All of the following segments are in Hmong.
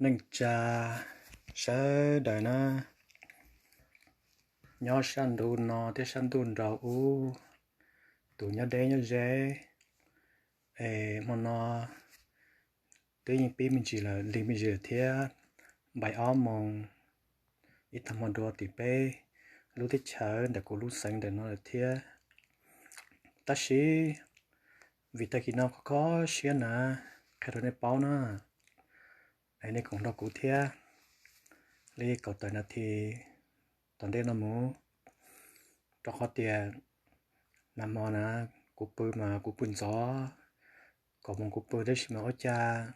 Neej tsa sawv daws na, nyob sab ntuj no thiab sab ntuj nraud ub, tus nyob deb nyob ze, es hmo no twb yeej pib me ntsis lawm, lig me ntsis lawm thiab, npaim ob moos ib tag hmo dua tim peb lub teb chaws ntawm kuv lub xeev ntawm no lawm thiab. Tab sis vim tag kis no kho kho siab na, qhia rau nej paub na, es nej koom nrog kuv thiab li kaum tawm nas this tom ntej no mus, rau qhov tias nag hmo na kuv pw mas kuv pw ntxov, kaum moos kuv pw tab sis mas ua cas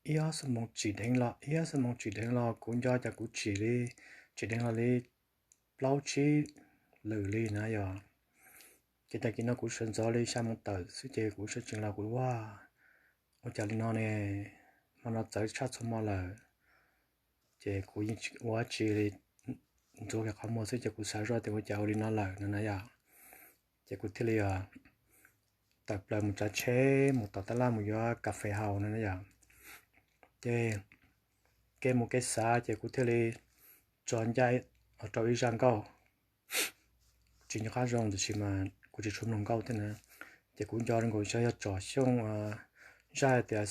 ib ob xuab moos tsim dheev los, ib ob xuab moos tsim dheev los kuv nco cas kuv tsim li, tsim dheev los li plaub tsib lwm li na yog. Ces tag kis no kuv sawv ntxov li xya moos tawm xwb ces kuv sawv tsees los kuv ua, ua cas li no ne, hmo no txawv tshaj txhua hmo lawm. Ces kuv yeej ua tsis li, ntxuav kiag qhov muag xwb ces kuv xav zoj tias ua cas ua li no lawm no na yom. Ces kuv thiaj li tawm plaws mus tsav tsheb mus tom tab laj mus yuav kas fes haus no na yom. Ces kev mus kev xav ces kuv thiaj li tso ncaj rau ib zaj nkauj. Tsis nco qab zoo tiam sis mas kuv tsis tshua mloog nkauj thiab na. Ces kuv nco zoo nkaus xyov yog tsom xyooj zaj tias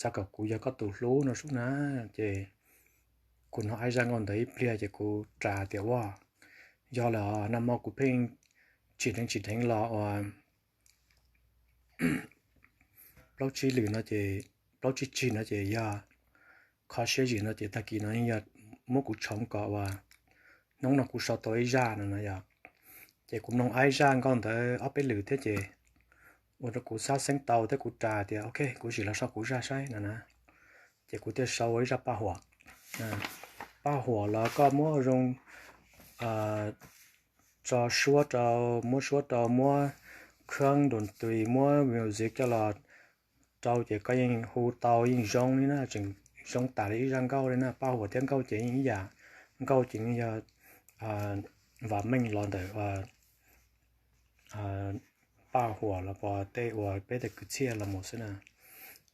xav kom kuv yog koj tus hlub no sub na. Ces kuv hnov ib zaj nkauj ntawd ib pliag ces kuv ras tias ua, yog lawm, nag hmo kuv pheej tsim dheev tsim dheev los uas plaub tsib lwm no ces, plaub tsib tsig no ces yog kho siab zim no ces tag kis no yeej yog muab kuv tshoov kom uas hnub no kuv sau tau ib zaj no na yom. Ces kuv mloog ib zaj nkauj ntawd ob peb lwm thiab ces ua rau kuv xav xeeb tau thiab kuv ras tias ok kuv sim los sau kuv zaj saib no na. Ces kuv thiaj sau ua ib zaj paj huam. Paj huam los koj muab zoo tso suab rau, muab suab rau, muab kheeb dum tis, muab music coj los rau ces koj yeej hu tau yeej zoo li na, tseem zoo tas li ib zaj nkauj li na. Paj huam thiab nkauj ces yeej ib yam, nkauj ces yeej yog vam meej los ntawm paj huam los pom tej uas peb tej kwv txhiaj los mus xwb na.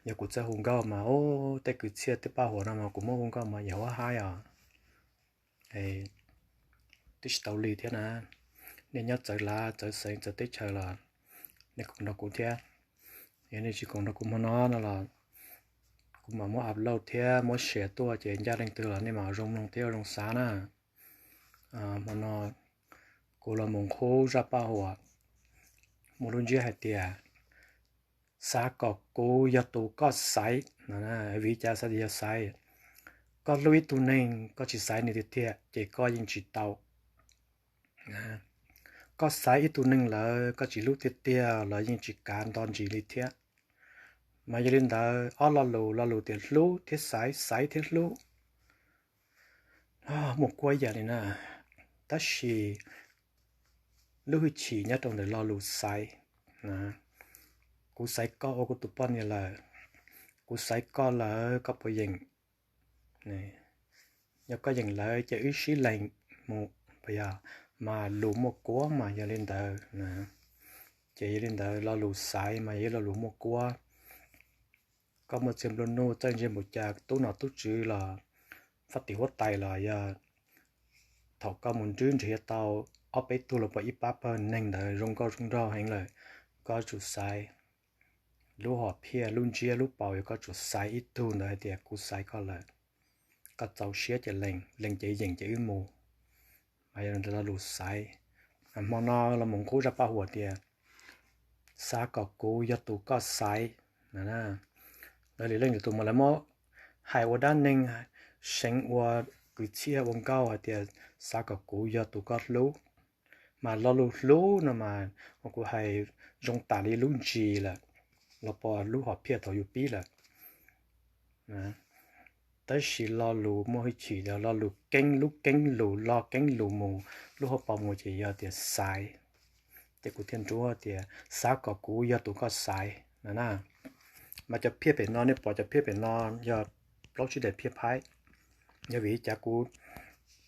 Yog kuv txawj hu nkauj mas ub, tej kwv txhiaj tej paj huam no mas kuv muab hu nkauj mas yam huab haib os. Twb tsis tau lig thiab na. Nej nyob txawv lav txawv xeev txawv teb chaws los nej koom nrog kuv thiab. Yog nej tsis koom nrog kuv hmo no no los kuv mam muab upload thiab muab share tuaj ces ncaj leej twg los nej mam zoo mloog thiab zoo xav na. Hmo no kuv los mus nqub zaj paj huam muaj lub ntsiab hais tias xav kom kuv yog tus koj xaiv. Vim cas xav tias yog xaiv? Koj hlub ib tug neeg koj tsis xaiv nws tiag tiag ces koj yeej tsis tau. Koj xaiv ib tug neeg lawm koj tsis hlub tiag tiag los yeej tsis kav nto ntsis li thiab. Mas yog li ntawd ob lo lus, lo lus tias hlub thiab xaiv, xaiv thiab hlub, muaj kuab ib yam li na. Tab sis lub hwj chim nyob rau ntawm lo lus xaiv. Kuv xaiv koj ua kuv tus poj niam lawm, kuv xaiv koj lawm koj puas yeem? Yog koj yeem lawm ces wb sib lees mus, puas yog? Mas lus muaj kuab mas yog li ntawd na. Ces yog li ntawd lo lus xaiv mas yog lo lus muaj kuab. Koj muaj txiag nplua nuj txawj ntse npaum cas, tub nom tub tswv los faj tim huab tais los yog thaum koj mus nrhiav nrhiav tau ob peb tug los puas ib pab pawg neeg ntawd zoo nkauj zoo nraug heev lawm, koj tsum xaiv. Lub hom phiaj lub ntsiab lub paus yog koj tsum xaiv ib tug ntawd hais tias kuv xaiv koj lawm. Koj txaus siab ces lees, lees ces yeem ces wb mus. Mas yog lo lus xaiv. Hmo no los mus nqub zaj paj huam tias xav kom kuv yog tus koj xaiv. Lawv lwm leej lwm tus mas lawv muab hais ua dab neeg, seev ua kwv txhiaj ua nkauj hais tias xav kom kuv yog tus koj hlub. Mas lo lus hlub no mas kuv hais zoo tas li lub ntsis lawm, los pom lub hom phiaj thaum yus pib lawm. Tab sis lo lus muaj hwj chim, lo lus keeb, lub keeb lus, lo keeb lus mus, lub hauv paus mus ces yog tias xaiv. Ces kuv thiaj nruab tias xav kom kuv yog tus koj xaiv no na. Mas cov phiaj pem no, nej pom cov phiaj pem no yog plaub tsib daim phiaj phaib. Yog vim li cas kuv,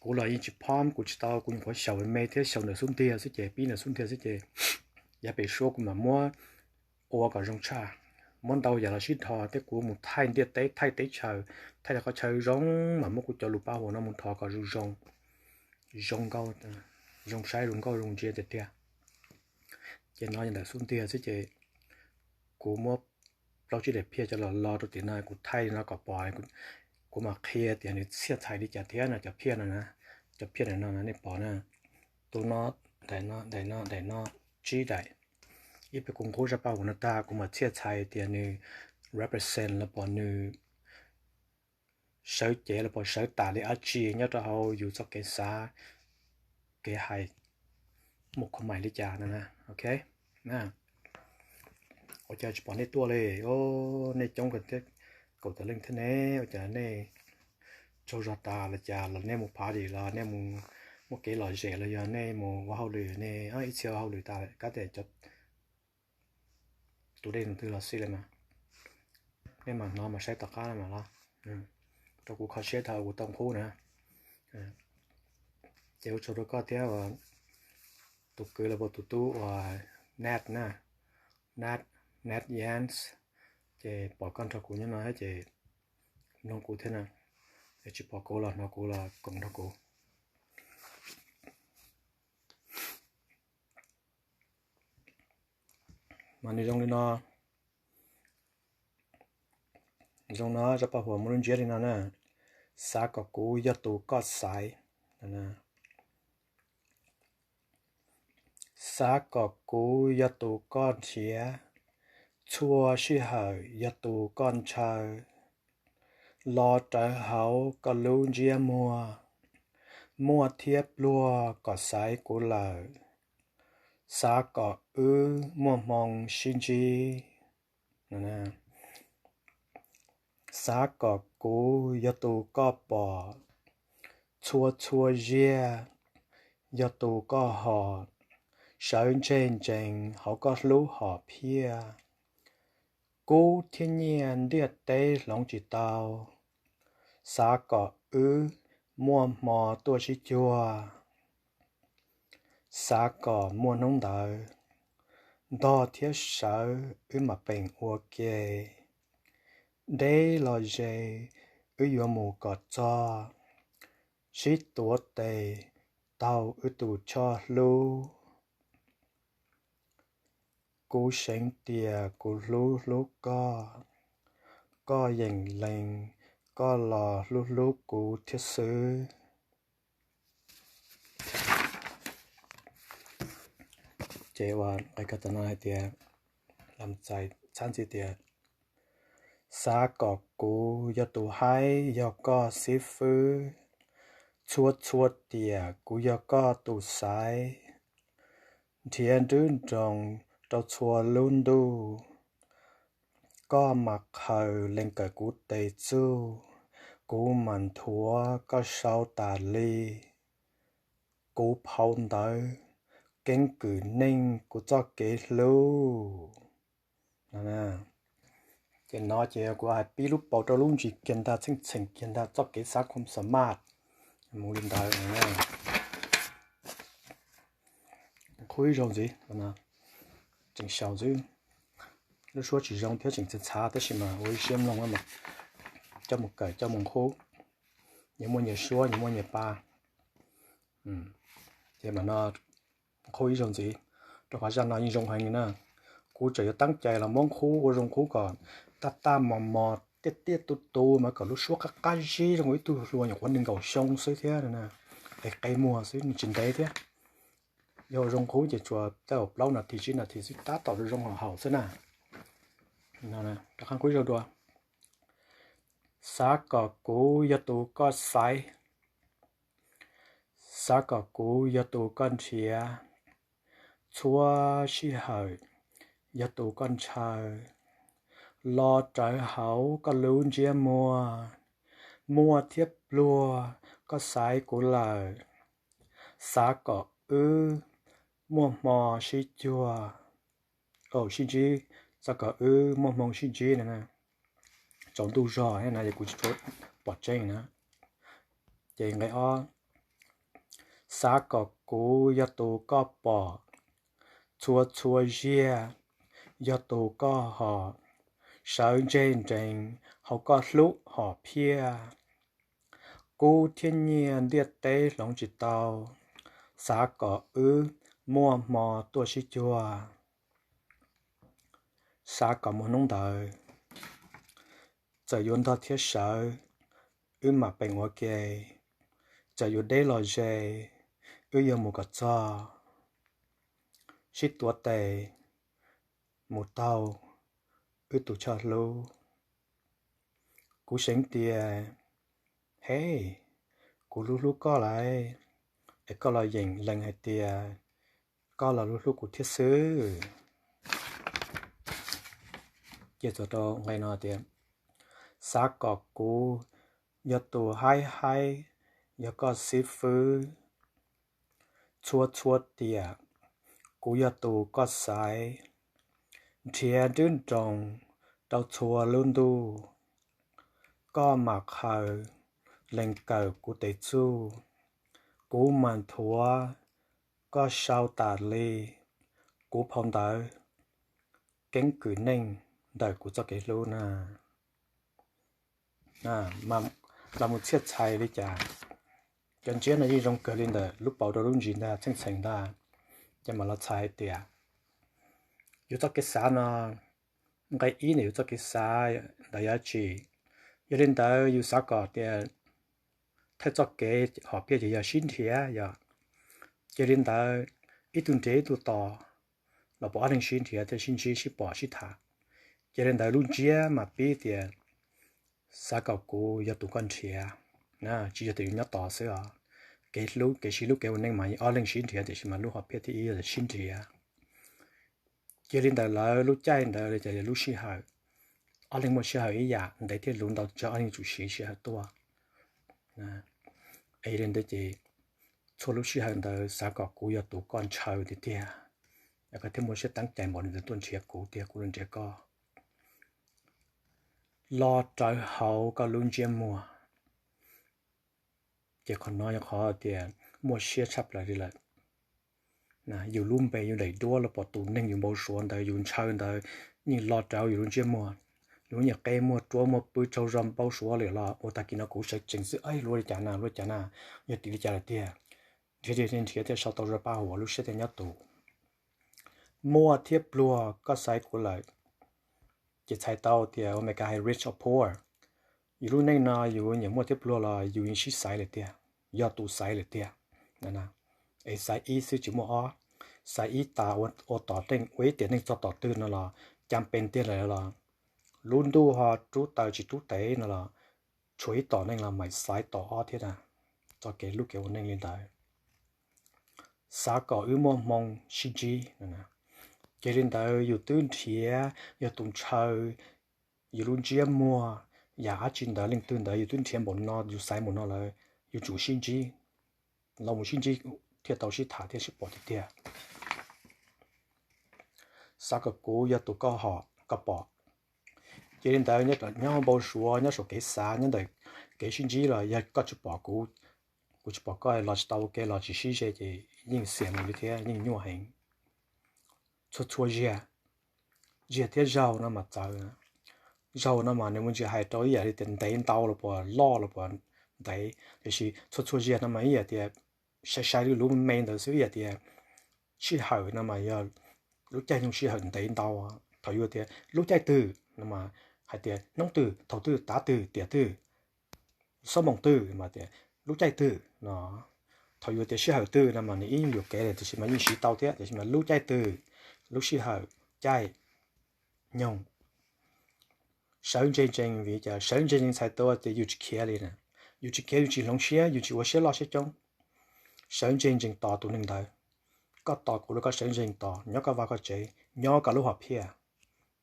kuv los yeej tsis phom, kuv tsis tau, kuv nyuam qhuav xyaum me thiab xyaum ntawm xub ntiag xwb ces, pib ntawm xub ntiag xwb ces yav pem suab kuv mam muab ua kom zoo tshaj. muab ntau yam los sib dhos thiab kuv mus thaij ntiaj teb, thaij teb chaws, thaij rau qhov chaw zoo, mas muab kuv cov lus paj huam no mus dhos kom zoo zoo, zoo nkauj, zoo saib, zoo nkauj zoo ntsia tiag tiag. Ces no yog ntawm xub ntiag xwb ces kuv muab plaub tsib daim phiaj coj los lo rau tim no, kuv thaij no kom pom, kuv mam qhia tias nws txhiaj txhais li cas thiab no. Cov phiaj no, cov phiaj no no nej pom na, tus no, daim no, daim no, daim no, tsib daim. Ib pliag kuv nqub zaj paj huam no tag kuv mam txhiaj txhais tias nws represent los pom nws sawv cev los pom sawv tas li dab tsi nyob rau hauv yus txoj kev xav, kev hais, mus kho mais li cas no na. Ok, ua cas tsis pom nej tuaj li? Nej coob kawg thiab, kaum tawm leej thiab ne. Ua cas nej tsaug zog tas los cas? Los nej mus party los nej mus muaj kev lom zem los yog nej mus ua hauj lwm ne? Ib txhia ua hauj lwm tas kab tias cov tus dej tus twg los xij li mas, nej mam hnov mas saib tom qab mas los rau kuv kho siab thaum kuv tau nqub na. Ces ua tsaug rau koj thiab uas tus kwv los puas tus tub uas Nat na, Nat, Nat Yans. Ces pom koj nrog kuv nyob no thiab ces mloog kuv thiab na. Es tsis pom kuv los hnov kuv los koom nrog kuv. Mas nws zoo li no, zoo no, zaj paj huam muaj lub ntsiab li no na: Xav kom kuv yog tus koj xaiv. Xav kom kuv yog tus koj nrhiav, txhua sij hawm yog tus koj ntshaw. Los rawv hauv koj lub ntsiab muag, muaj thiab pluag kom xaiv kuv lawm. Xav kom wb muaj hmoo sib ntsib. Xav kom kuv yog tus koj pom, txhua txhua ziag yog tus koj hom, sawv ntseg ntsees hauv koj hlub hom phiaj. Kub thiab nyiaj ntiaj teb hloov tsis tau, xav kom wb muaj hmo tuaj sib cuag. Xav kom muaj hnub ntawd, ntog thiab sawv wb mam peem ua ke. Deb los ze wb yuav mus kom txog, sib tuav tes taug wb tus choj hlub. Kuv seev tias kuv hlub hlub koj, koj yeem lees koj los hlub hlub kuv thiab xwb. Ces uas nqe kawg tam no hais tias, txhab ntxiv tias, xav kom kuv yog tus haib, yog koj xib fwb, txhua txhua tiam kuv yog koj tus xaiv, nrhiav nruab nroos rau txhua lub ntuj. Koj mam qhaws lees kawm kuv tes txuj, kuv mam nthuav koj sau tas li. Kuv phau ntawv keeb kwm neej kuv txoj kev hlub. Ces no ces kuv hais pib lub paus rau lub ntsis kiag ntag, txheej txheem kiag ntag txoj kev xav khuam xa maj mus li ntawd. Qhub ib zaug ntxiv, tseem xyaum xwb. Lub suab tsis zoo thiab tseem txhav txhav tab sis mas ua ib siab mloog, coj mus kawm coj mus nqub. Nyias muaj nyias suab, nyias muaj nyias pa. Ces mam no qhub ib zaug ntxiv, rau qhov zaj no yeej zoo heev li na. Kuv tseem yuav teeb cai los muab nqub ua zoo nqub kom taj taj mos mos tiaj tiaj tu tu mas kom lub suab qab qab zib zoo ib tug hluas nyuam qhuav nees nkaum xyoo xwb thiab, qe qe muag xwb nws tsis ntev thiab. Yog ua zoo nqub ces tsuas tej plaub nas this tsib nas this xwb tab tom zoo zoo haum xwb na. Rov qab nqub ib zaug dua. Xav kom kuv yog tus koj xaiv, xav kom kuv yog tus koj nrhiav, txhua sij hawm yog tus koj ntshaw. Los rawv hauv koj lub ntsiab muag, muaj thiab pluag koj xaiv kuv lawm. Xav kom wb muaj hmo sib cuag, sib ntsib, xav kom wb muaj hmoo sib ntsib na. Tsaus ntuj zog na, kuv tsis tshua pom tseeb na. Ces nqe ob, xav kom kuv yog tus koj pom, txhua txhua ziag yog tus koj hom, Sawv ntseg nrees hauv koj hlub hom phiaj, kub thiab nyiaj ntiaj teb hloov tsis tau, xav kom wb muaj hmo tuaj sib cuag. Xav kom muaj hnub ntawd, txawm yuav ntog thiab sawv, wb mam peem ua ke, txawm yuav deb los ze, wb yuav mus kom txog, sib tuav tes mus taug wb tus choj hlub. Kuv seev tias, he, kuv hlub hlub koj lawm, es koj los yeem lees hais tias koj los hlub hlub kuv thiab xwb. Ces txog rau nqe no tias, xav kom kuv yog tus haib haib, yog koj xib fwb, txhua txhua tiam kuv yog tus koj xaiv, nrhiav nruab nroos rau txhua lub ntuj, koj mam qhaws lees kawm kuv tes txuj, kuv mam nthuav koj sau tas li kuv phau ntawv keeb kwm neej ntawm kuv txoj kev hlub na. Los mus txhiaj txhais li cas, cov ntsiab no yeej zoo kawg li ntawm lub paus rau lub ntsis ntag, txheej txheem ntag. Ces mam los txhais hais tias yus txoj kev xav no, nqe ib ntawm yus txoj kev xav ntawd yog dab tsi? Yog li ntawd yus xav kom tias thawj txoj kev hom phiaj ces yog sib nrhiav yom. Ces li ntawd ib tug nrhiav ib tug tos los puas ob leeg sib nrhiav thiaj sib ntsib sib pom sib tham. Ces li ntawd lub ntsiab mas pib tias xav kom kuv yog tus koj nrhiav, tsis yog tias yus nyob tos xwb os. Kev hlub, kev sib hlub, kev ua neej mas ob leeg sib nrhiav, tiam sis mas lub hom phiaj thib ib yog sib nrhiav. Cia li ntawd lawv lub caij ntawd li cas yog lub sij hawm, ob leeg muaj sij hawm ib yam, ntev thiab luv ntau tsawg ob leeg tsum siv sij hawm tuaj. Es li ntawd ces txhua lub sij hawm ntawd xav kom kuv yog tus koj ntshaw tiag tiag, koj thiaj muaj siab teeb cai npaum li ntawd tuaj nrhiav kuv tiag kuv los nrhiav koj. Los rawv hauv koj lub ntsiab muag, ces qhov no yog qhov tias muaj siab tshaj plaws li lawm. Yus lub npe yus daim duab los pom tus neeg yus npau suav ntawd yus ntshaw ntawd yeej los rawv yus lub ntsiab muag. Lub nyuam qe muag ruab muag pw tsaug zog npau suav lawm los ua tag kis no kuv sawv tsees xwb, luaj li cas na, luaj li cas na, yog tim li cas lawm tiag. Nrhiav nrhiav thiaj sau tau zog paj huam lub siab thiaj nyob tus. Muaj thiab pluag koj xaiv kuv lawm, ces txhais tau tias ua Meskas hais rich or poor. Yus lub neej no yus nyiam muaj thiab pluag los yus yeej sib xaiv lawm tiag, yog tus xaiv lawm tiag. Es xaiv ib xwb tsis muaj ob, xaiv ib tas ua tom neej ua ib tiam neej txog tom twg no los cas pes tiag lawm los lub ntuj ho rub taws tsis rub tev no los tshuav ib tom neej los mam xaiv tom ob thiab na. Txoj kev hlub kev ua neej li ntawd, xav kom wb muaj hmoo sib ntsib. Ces li ntawd yus twb nrhiav, yog tus ntshaw, yus lub ntsiab muag, yam dab tsi ntawd leej twg ntawd yus twb nrhiav npaum no yus xaiv npaum no lawm, yus tsum sib ntsib, los mus sib ntsib thiaj tau sib tham thiaj sib pom tiag tiag. Xav kom kuv yog tus koj hom koj pom. Ces li ntawd nyob npau suav nyob saum kev xav nyob ntawm kev sib ntsib los yog koj tsis pom kuv, kuv tsis pom koj los tsis tau ua ke los tsis sib ze ces yeej xiam mus li thiab yeej nyuaj heev. Txhua txhua ziag, ziag thiab zaug no mas txawv. Zaug no mas nws muaj ntsis hais rau ib yam li tias ntev ntau los puas loj los puas ntev, tiam sis txhua txhua ziag no mas ib yam tias sai sai lub me ntawd xwb, ib yam tias sij hawm no mas yog lub caij nyoog sij hawm ntev ntau. Thaum yus tias lub caij twg no mas hais tias hnub twg, thaum twg, tav twg, tiam twg, xob moos twg, lub caij twg no. Thaum yus tias sij hawm twg no mas nws ib nyuag yuam kev lawm, tiam sis mas yeej siv tau thiab, tiam sis mas lub caij twg, lub sij hawm, caij, nyoog. Sawv ntseg ntsees, vim cas sawv ntseg ntsees txhais tau tias yus tsis khiav li na, yus tsis khiav, yus tsis hloov siab, yus tsis ua siab loj siab coob. Sawv ntseg ntsees tos tus neeg ntawd. Koj tos kuv los koj sawv ntseg tos, nyob koj vaj koj tsev, nyob koj lub hom phiaj,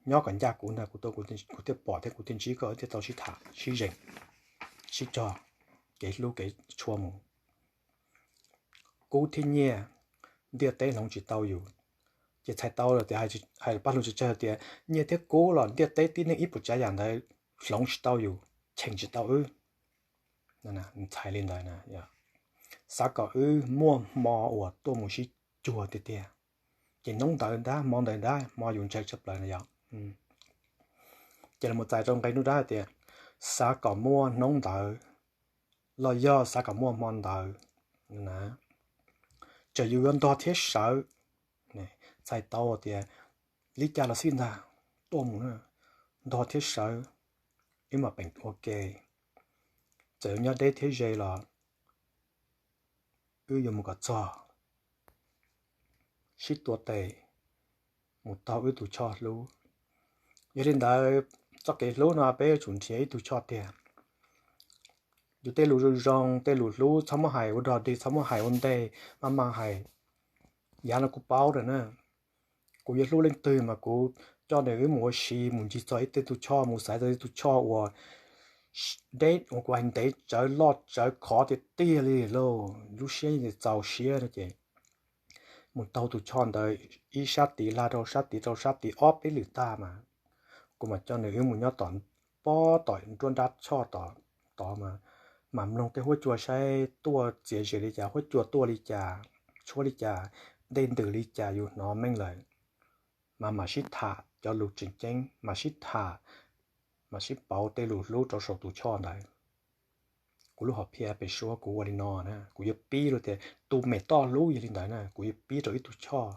nyob kom ncaj kuv ntag, kuv tuaj kuv thiaj pom thiab kuv thiaj ntsib koj thiab tau sib tham sib zeem, sib cog kev hlub kev tshua mus. Kub thiab nyiaj, ntiaj teb hloov tsis tau yus. Ces txhais tau tias, hais paj hlug tsawg tsawg tias nyiaj thiab kub los ntiaj teb tib neeg ib puas tsav yam ntawd hloov tsis tau yus, cheem tsis tau wb. Txhais li ntawd, xav kom wb muaj hmo uas tuaj mus sib cuag tiag tiag. Ces hnub ntawd ntag, hmo ntawd ntag, hmo yus ntshaw tshaj plaws no yog Ces los txais rau nqe nruab nrab hais tias, xav kom muaj hnub ntawd, los yog xav kom muaj hmo ntawd, txawm yus yuav ntog thiab sawv, txhais tau tias li cas los xij ntag, tuaj mus na, ntog thiab sawv, wb mam peem ua ke. Txawm nyob deb thiab ze los wb yuav mus kom txog, sib tua tes mus taug wb tus choj hlub. Yog li ntawd, txoj kev hlub no peb yuav tsum nrhiav ib tug choj tiag. Yus tej lus zoo zoo, tej lus hlub txhob muab hais ua dog dig, txhob muab hais ua ntej, maj mam hais. Yav no kuv paub lawm na, kuv yuav hlub leej twg mas kuv coj nws wb mus ua si, mus ncig txog ib tej tug choj, mus xaiv txog ib tug choj uas deb, uas kuv hais ntev tsawv loj tsawv khov tiag tiag li lauj, lub siab yeej txaus siab no ces mus taug tus choj ntawd ib sab tid, hla rau sab tid, rau sab tid ob peb lwm tag mas kuv mam coj nws wb mus nyob tom, pob tom nruab nrab choj tod, tod mas mam mloog tej huab cua saib tuaj txias zis li cas, huab cua tuaj li cas, tshuab li cas, dej ntws li cas yus hnov meej lawm, mas mam sib tham cov lus tseem ceeb, mam sib tham, mam sib pauv tej lus hlub rau saum tus choj ntawd. Kuv lub hom phiaj pem suab kuv ua li no na, kuv yuav pib rau tias tus mem toj hlub yog li ntawd na, kuv yuav pib rau ib tug choj.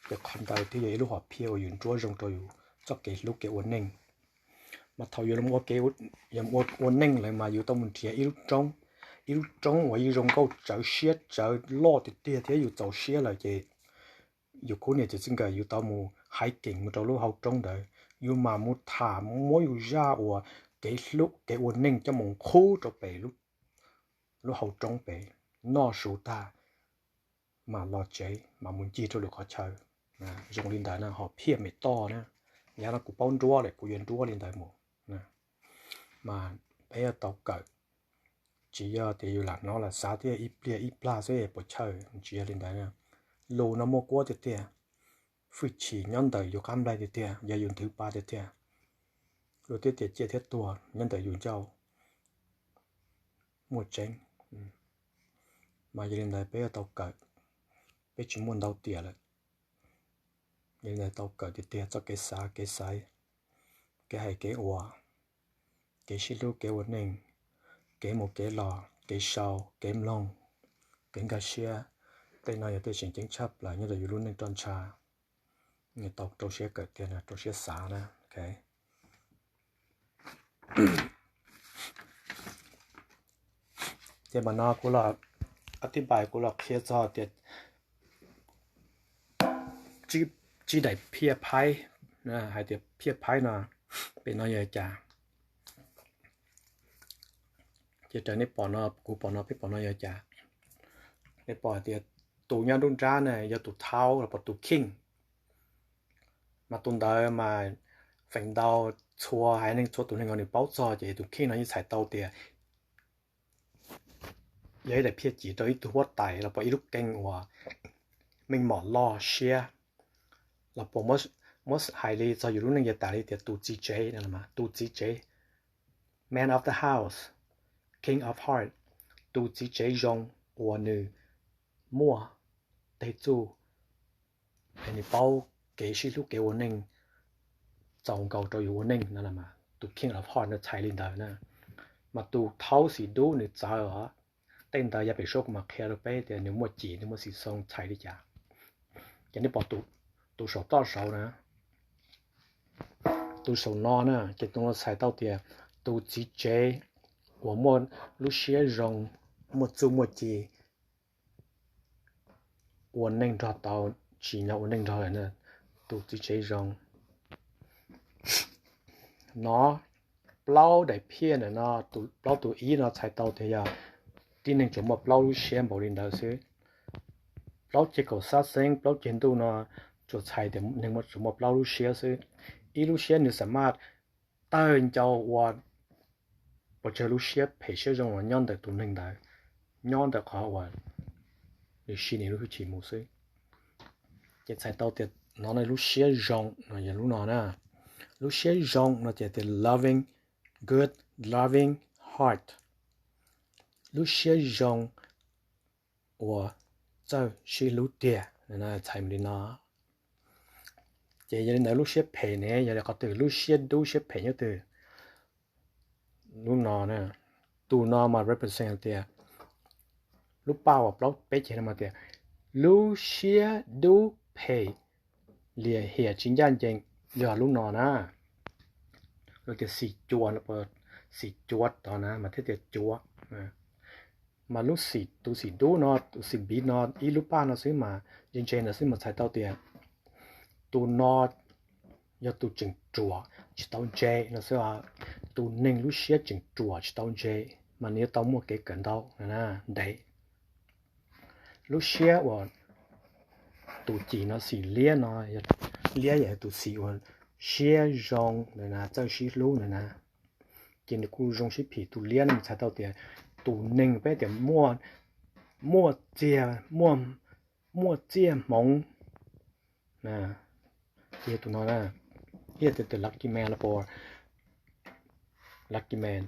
Ces qhov ntawd thiaj yog ib lub hom phiaj uas yus nruab zoo rau yus txoj kev hlub kev ua neej. Mas thaum yus ua, ua neej lawm mas yus tau mus nrhiav ib lub roob, ib lub roob uas yeej zoo nkauj tsawv siab tsawv loj tiag tiag thiab yus txaus siab lawm ces yus khub niam txiv txij nkawm yus tau mus hiking mus rau lub hauv roob ntawd, yus mam mus tham muab yus zaj uas kev hlub kev ua neej coj mus qhub rau pem lub hauv roob pem, noj su tag mam los tsev mam mus ncig rau lwm qhov chaw. Zoo li ntawd na, hom phiaj mem toj na. Yav no kuv paub nruab lawm, kuv yuav nruab li ntawd mus. Mas peb yuav tau kawm, tsis yog tias yus lam hnov lam xav thiab ib pliag ib plag xwb puas chawj, tsis yog li ntawd. Lus no muaj kuab tiag tiag, hwj chim nyob ntawm yus qab nplaig tiag tiag, yog yus nthwv pa tiag tiag. Luag thiaj tias ciaj thiab tuag nyob ntawm yus ncauj, muaj tseeb. Mas yog li ntawd peb yuav tau kawm, peb tsis muaj ntau tiam lawm. Yog li ntawd tau kawm tiag tiag txoj kev xav kev xaiv, kev hais kev ua, kev sib hlub kev ua neej, kev mus kev los, kev sau kev mloog, kev nkag siab. Tej no yog tej tseem ceeb tshaj plaws nyob rau yus lub neej roj ntsha. Tau rau siab kawm tiag, rau siab xav na. Ces mas no kuv los, a tib npais kuv los qhia txog tias tsib daim phiaj phaib, hais tias phiaj phaib no pem no yog cas. Ces raws nej pom no, kuv pom no, peb pom no yog cas. Peb pom hais tias tus nyob nruab nrab na yog tus thaub los puas tus king. Mas tus ntawd mas feem ntau txhua haiv neeg txhua tus neeg uas nws paub txog ces tus king no yeej txhais tau tias yog ib daim phiaj cim rau ib tug huab tais los puas ib lub keeb uas meej mom loj siab, los puas muab hais li txog yus lub neej yav tas li tias tus txiv tsev, tus txiv tsev, man of the house, king of heart, tus txiv tsev zoo uas nws muaj tej txuj, nws paub kev sib hlub kev ua neej txaus nkaus rau yus ua neej no. Tus king of heart no txhais li ntawd na. Mas tus thaub xim dub nws txawv os. Tej ntawd yav pem suab kuv mam qhia rau peb tias nws muaj cim, nws muaj xim xoo txhais li cas. Ces nej pom tus saum toj saud na, tus saum no na, ces tus no txhais tau tias tus txiv tsev uas muaj lub siab zoo, muaj txuj muaj ci, ua neej nrog tau, tsim nyog ua neej nrog lawm na, tus txiv tsev zoo. No plaub daim phiaj ntawm no, plaub tus ib no txhais tau tias yog tib neeg tsuas muaj plaub lub siab npaum li ntawd xwb. Plaub ceg kaum xab xeeb, plaub ceg ntuj no tsuas txhais tias neeg tsuas muaj plaub lub siab xwb. Ib lub siab nws xam maj tawg ncau ua pes tsawg lub siab phem siab zoo uas nyob ntawm tus neeg ntawd, nyob ntawm qhov uas nws siv nws lub hwj chim mus xwb. Ces txhais tau tias no lub siab zoo no yog lub no na. Lub siab zoo no ces tias loving, good, loving heart. Lub siab zoo uas txawj sib hlub tiag, txhais li no. Ces yog li ntawd lub siab phem ne yog li qhov twg, lub siab dub siab phem nyob twg? Lub no na, tus no mas represent hais tias, lub paj uas plaub peb ceg no mas tias lub siab dub phem liam hiam tsis ncaj ncees yog lub no na. Lawv tias xim cua, xim cua tod na mas thiaj tias cua. Mas lub xim, tus xim dub no, tus xim biv no, ib lub paj no xwb mas ntse ntse ntawd xwb mas txhais tau tias tus no yog tus tseem ruam tsis tau ntse no xwb. Tus neeg lub siab tseem ruam tsis tau ntse mas nws yuav tau muaj kev kawm ntau ntev. Lub siab uas tus cim no xim liab no, liab yog tus xim uas siab zoo ntawd na, txawj sib hlub ntawd na, ces nws kuj zoo sib phim. Tus liab no txhais tau tias tus neeg peb tias muaj txiag, muaj txiaj hmoov, ces yog tus no na, thiaj tias the lucky man los puas lucky man,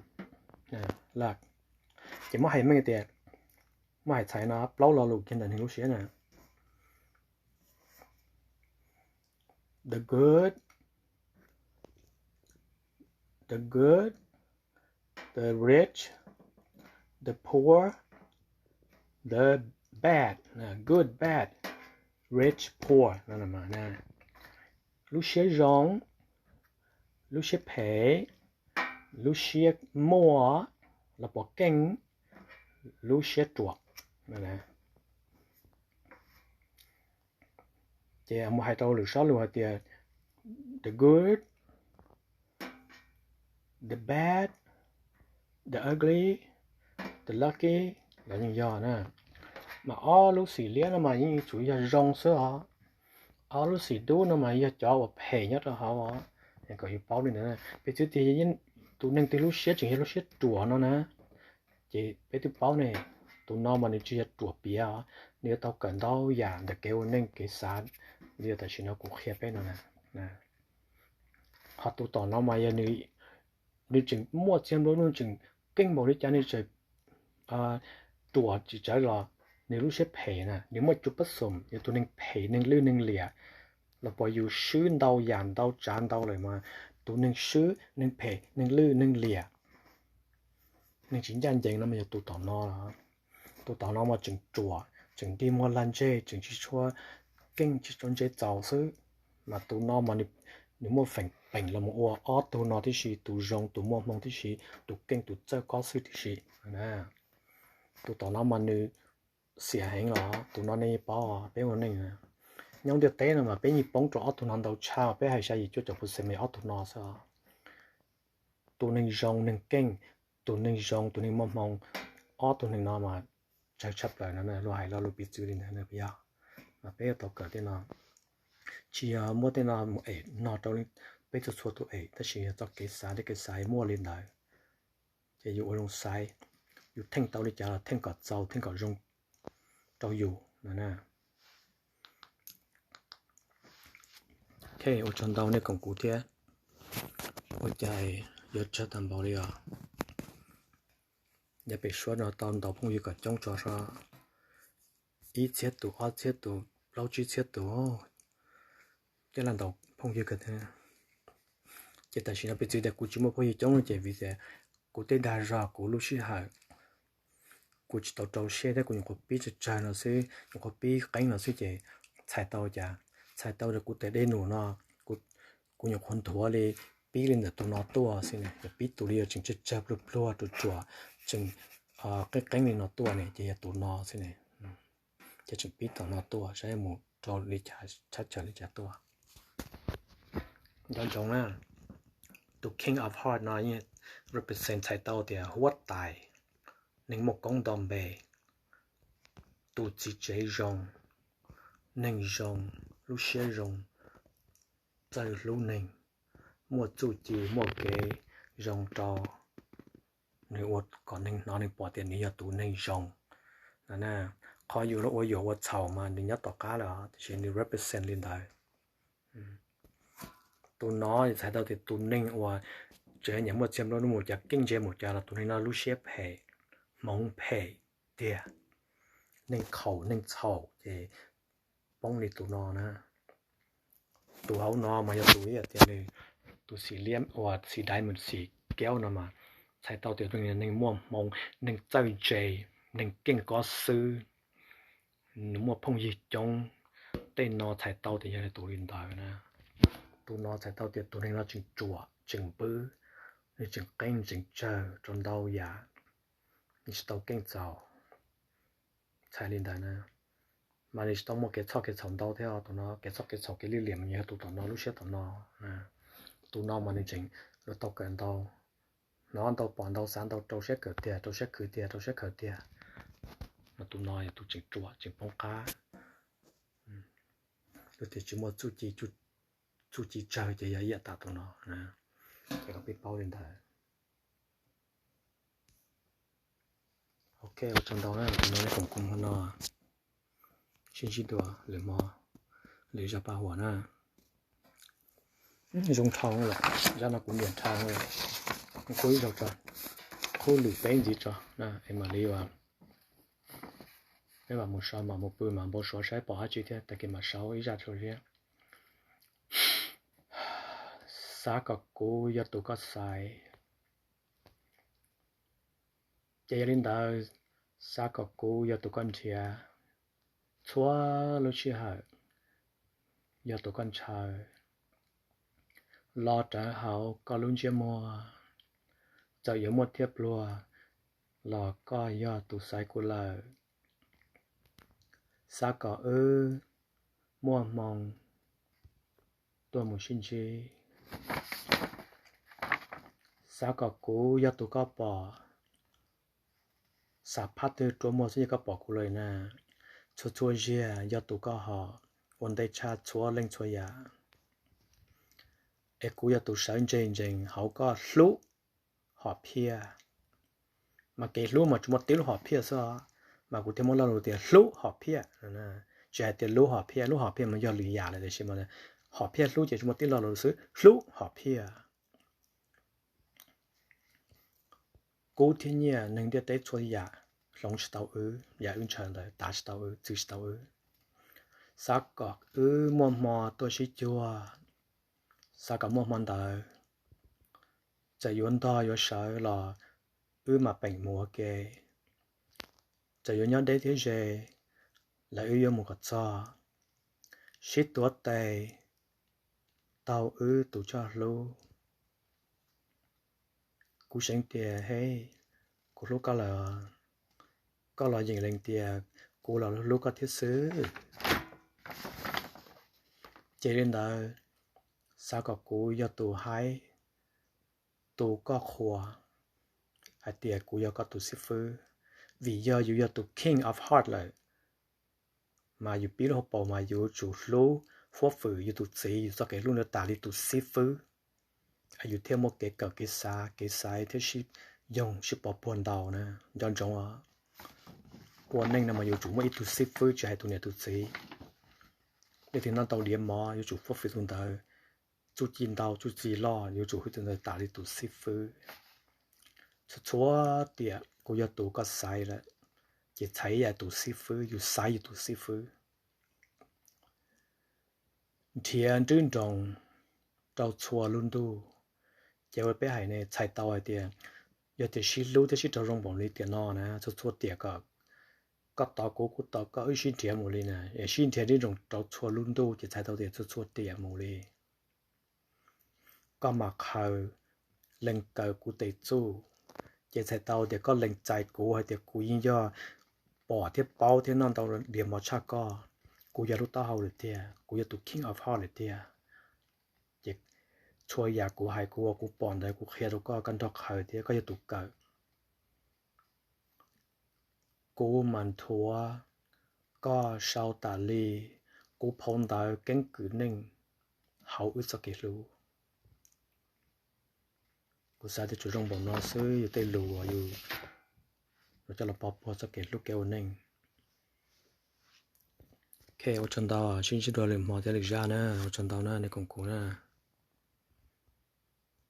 luck. Ces muab hais meej tias, muab hais txhais no plaub lo lus kiag ntawm neeg lub siab na: the good, the good, the rich, the poor, the bad, good, bad, rich, poor. Lub siab zoo, lub siab phem, lub siab muaj los puas keej, lub siab ruam. Ces mus hais rau lwm sob lus hais tias the good, the bad, the ugly, the lucky, los yeej yog na. Mas ob lub xim liab no mas yeej tsuas yog zoo xwb os. Ob lub xim dub no mas yog cov uas phem nyob rau hauv os. Kom yus paub li ntawd, piv txwv tias tus neeg twg lub siab tseem yog lub siab ruam no na, ces peb twb paub ne, tus no mas nws tsis yog ruam piav os, nws yuav tau kawm ntau yam ntawm kev ua neej kev xav li tam sim no kuv qhia peb no na. Ho tus tom no mas yog nws tseem muaj txiag nplua nuj, tseem keej npaum li cas, nws tseem ruam tsis tsawv los nws lub siab phem na, nws muaj cuj pab xoom, yog tus neeg phem, neeg lwj neeg liam, los puas yus swb ntau yam ntau tsav ntau lawm mas tus neeg swb, neeg phem, neeg lwj neeg liam, neeg tsis ncaj ncees no mas yog tus tom no. Tus tom no mas tseem ruam, tseem ntig muag lag ntseg, tseem tsis tshua keej, tsis tshua ntse txaus xwb. Mas tus no mas nws muaj feem peem los mus ua ob tug no tib si, tus zoo tus muaj hmoo tib si, tus keej tus txawj kob xwb tib si. Tus tom no mas nws xiam heev los tus no nej yeej paub, peb ua neej nyob ntiaj teb no mas peb yeej poob rau ob tug no ntau tshaj, peb hais xya yim cuaj caum percent mas ob tug no xwb. Tus neeg zoo neeg keej, tus neeg zoo tus neeg muaj hmoo, ob tug neeg no mas tsawg tshaj plaws no, luag hais lo lus piv txwv li ntawd no yog. Mas peb yuav tau kawm tej no, tsis yog muab tej no mus em no rau peb txhua txhua tus em, tab sis yog txoj kev xav, tej kev xav muaj li ntawd. Ces yus ua zoo xaiv, yus theej tau li cas los theej kom txaus, theej kom zoo rau yus no na. Ok, ua tsaug ntau nej koom kuv thiab. Ua cas yuav tsawg tag npaum li os. Yav pem suab no tau ntaus phooj ywg kom coob tso so, ib txhiab tus, ob txhiab tus, plaub tsib txhiab tus, coj los ntaus phooj ywg kawg thiab. Ces tam sim no piv txwv tias kuv tsis muaj phooj ywg coob no ces vim tias kuv tej dag zog kuv lub sij hawm kuv tsis tau rau siab thiab kuv nyuam qhuav pib tsawg tsawg no xwb, nyuam qhuav pib qeeb no xwb ces txhais tau cas, txhais tau tias kuv tes dej num no, kuv nyuam qhuav nthuav li pib li ntawm tus no tuaj xwb ne, yog pib tus li yog tseem tsawg tsawg pluag pluag ruam ruam, tseem qeeb qeeb li no tuaj ne ces yog tus no xwb ne. Ces tseem pib tom no tuaj saib mus rau li cas, tshab chaw li cas tuaj. Nco ntsoov na, tus King of Heart no yeej represent txhais tau tias huab tais, neeg muaj koob nto npe, tus txiv tsev zoo, neeg zoo, lub siab zoo, txawj hlub neeg, muaj txuj ci muaj kev zoo rau nws ua kom neeg hnov neeg pom tias nws yog tus neeg zoo. Qhov yus ua yuam ua txhaum mas nws nyob tom qab lawm tiam sis nws represent li ntawd. Tus no txhais tau tias tus neeg uas tseem nyiam muaj txiag nplua nuj mus cas, keej ntse mus cas los tus neeg no lub siab phem, hmoov phem tiag, neeg khaum neeg txhaum ces poob li tus no na. Tus hauv no mas yog tus ib yam tias nws, tus xim liab uas xim diamond xim kiaub no mas txhais tau tias neeg muaj hmoo, neeg txawj ntse, neeg keej kob xwb, nws muaj phooj ywg coob. Tej no txhais tau tias yog tus li ntawd na. Tus no txhais tau tias tus neeg no tseem ruam tseem npwb, nws tseem qeeb tseem tsawg rau ntau yam, nws tsis tau keej txaus. Txhais li ntawd na, mas nws tsis tau muaj kev txhoj kev txhaum ntau thiab. Tus no kev txhoj kev txhaum kev lwj liam mas nws yog tus tom no, lub siab tom no. Tus no mas nws tseem yuav tau kawm ntau, hnov ntau pom ntau xav ntau, rau siab kawm tiag, rau siab khwv tiag, rau siab khaws tiag. Mas tus no yog tus tseem ruam tseem poob qab, yog tias tsis muaj txuj ci tsawg ces yog ib yam tas tus no. Ces koj pib paub li ntawd. Ok, ua tsaug ntau na, tus no nej koom kuv hmo no, sib ntsib dua lwm hmo, lwm zaj paj huam na. Zoo dhau lawm, zaj no kuv nyiam dhau lawm. Qub ib zaug tso, qub lwm peb ntxiv tso na, es mam li ua, peb mam mus so, mam mus pw, mam npau suav saib pom dab tsi thiab, tag kis mam sau ib zaj tso thiab. Xav kom kuv yog tus koj xaiv. Ces yog li ntawd, xav kom kuv yog tus koj nrhiav, txhua lub sij hawm yog tus koj ntshaw, los rawv hauv koj lub ntsiab muag. Txawm yuav muaj thiab pluag los koj yog tus xaiv kuv lawm. Xav kom wb muaj hmoo tuaj mus sib ntsib. Xav kom kuv yog tus koj pom, xav phab twg rua muag xwb yog koj pom kuv lawm na. Txhua txhua ziag yog tus koj hom, ua ntej tshaj txhua leej txhua yam. Es kuv yog tus sawv ntseg ntsees hauv koj hlub hom phiaj. Mas kev hlub mas tsuas muaj tib lub hom phiaj xwb, mas kuv thiaj muab lo lus tias hlub hom phiaj. Tsis hais tias lub hom phiaj, lub hom phiaj mas yog lwm yam lawm, tiam sis mas hom phiaj hlub ces tsuas muaj tib lo lus xwb, hlub hom phiaj. Kub thiab nyiaj, neeg ntiaj teb txhua yam hloov tsis tau wb, yam wb ntshaw ntawd tav tsis tau wb, txwv tsis tau wb. Xav kom wb muaj hmo tuaj sib cuag, xav kom muaj hmo ntawd. Txawm yuav ntog yuav sawv los wb mam peem mus ua ke. Txawm yuav nyob deb thiab ze, los wb yuav mus kom txog. Sib tuav tes taug wb tus choj hlub. Kuv seev tias, hej, kuv hlub koj lawm. Koj los yeem lees tias kuv los hlub koj thiab xwb. Ces li ntawd, xav kom kuv yog tus haib, tus koj qhuas, hais tias kuv yog koj tus xib fwb. Vim yog yus yog tus king of heart lawm, mas yus pib lub hauv paus mas yus tsum hlub, huab hwm yus tus txiv, yus txoj kev hlub ntawd tas li tus xib fwb. Yus thiaj muaj kev kawm kev xav, kev xaiv thiab sib yoog sib pov puag ntau na. Nco ntsoov, ua neej no mas yuav tsum muaj ib tug xib fwb, tsis hais tus niam tus txiv. Leej twg noj tau diav mov yuav tsum huab hwm tus ntawd. Txuj ci ntau txuj ci loj yuav tsum hwm tus ntawd tas li tus xib fwb. Txhua txhua tiam kuv yog tus koj xaiv lawm, ces txhais ib yam tus xib fwb, yus xaiv yus tus xib fwb. Nrhiav nruab nroos rau txhua lub ntuj. Ces ua peb hais ne, txhais tau hais tias yog tias sib hlub thiab sib raug zoo npaum li tiam no na, txhua txhua tiam kom koj tos kuv kuv tos koj, wb sib nrhiav mus li na, es sib nrhiav nruab nroos rau txhua lub ntuj ces txhais tau tias txhua txhua tiam mus li. Koj mam khaws lees kawm kuv tes txuj, ces txhais tau tias koj lees txais kuv hais tias kuv yeej yog pom thiab paub thiab noj ntau diav mov tshaj koj. Kuv yog lub taub hau lawm tiag, kuv yog tus king of heart lawm tiag. Ces txhua yam kuv hais kuv ua kuv pom ntawd kuv qhia rau koj, koj nrog khaws thiab koj yog tus kawm. Kuv mas nthuav koj sau tas li kuv phau ntawv keeb kwm neej hauv wb txoj kev hlub. Kuv xav tias tsuas zoo npaum no xwb yus tej lus uas yus coj los pov puag txoj kev hlub kev ua neej. Ok, ua tsaug ntau, sib ntsib dua lwm hmo thiab lwm zaj na, ua tsaug ntau na nej koom kuv na.